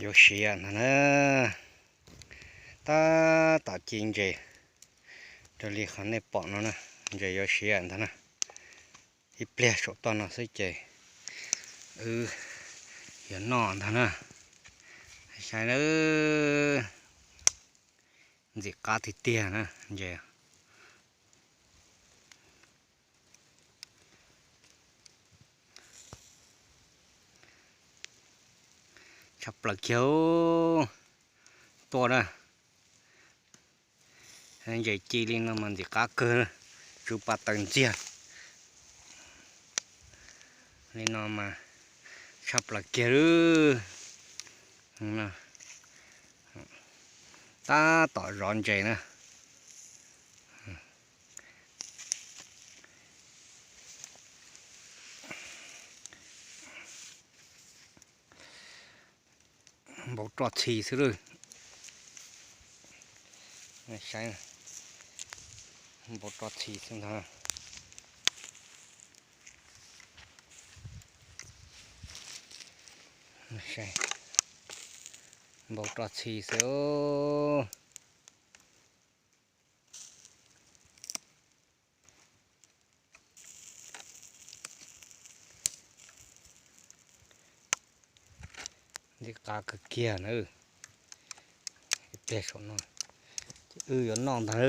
Yuav siav ntag na. Tab tom ci ntses raws li qhov nej pom no na, ntses yuav siav ntag na. Ib pliag saum toj no xwb ces wb yuav noj ntag na. Saib na, ntxim qab tiag tiag na ntses. Tshaj plaws kiag tuaj na. Ntses ci li no mas ntxim qab kawg, tsw pa taws ntxiag. Li no mas tshaj plaws kiag lawm. Tab tom zov ntses na. Npau roj txhi xwb lawm. Saib, npau roj txhi xwb ntag. Npau roj txhi xwb. Ntxim qab kawg kiag na. Ib pliag saum no ces wb yuav noj ntag na.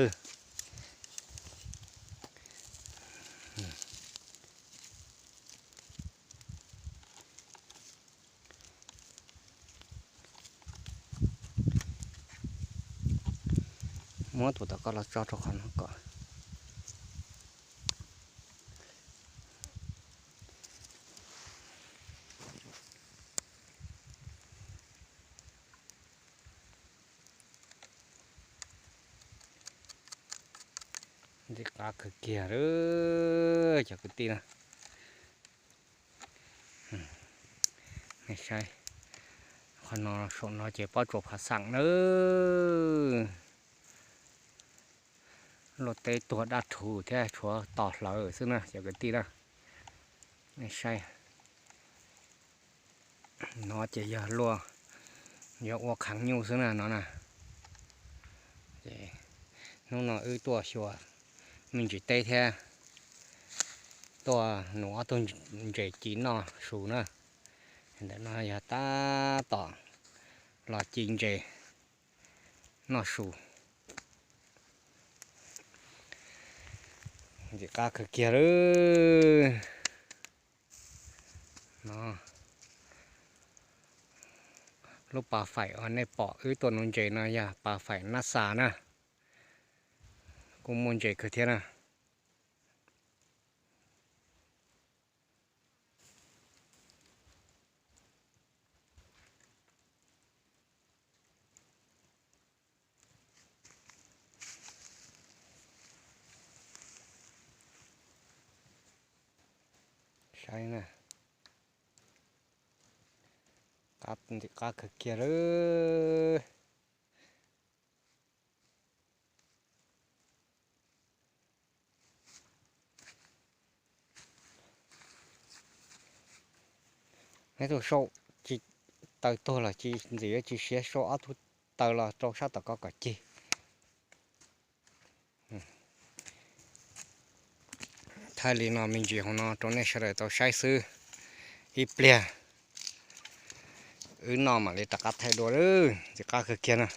Muab tus tom koj los tso rau qhov no kom. Ntxim qab kawg kiag lawm cov kwv tij na. Nej saib, qhov no saum no ces pob tsuas phav xeem nawb. Luaj teb tuag daj rhuv thiab tshuav tos hlawv xwb na cov kwv tij na. Nej saib, no ces yog luaj, yog ua qheev nyuj xwb na no na. Ces hnub no wb tuaj xyuas me ntsis teb thiab tuaj nuv ob tug ntses ci noj su na. Ntawm no yog tab tom los ci ntses noj su. Ntxim qab kawg kiag lawm. No, lub pas faim uas nej pom wb tuaj nuv ntses no yog pas faim nab xas na. Kuj muaj ntses kawg thiab na. Saib na, qab, ntxim qab kawg kiag lawm. Neb tus sau tsis, taw tuag los tsis ntxim yuav tsis siav, sau ob tug taw los rau sab tom ko kom cig. Thaij li no me ntsis hauv no rau nej sawv daws tau saib xwb. Ib pliag wb noj mam li rov qab thaij dua, ntxim qab kawg kiag na.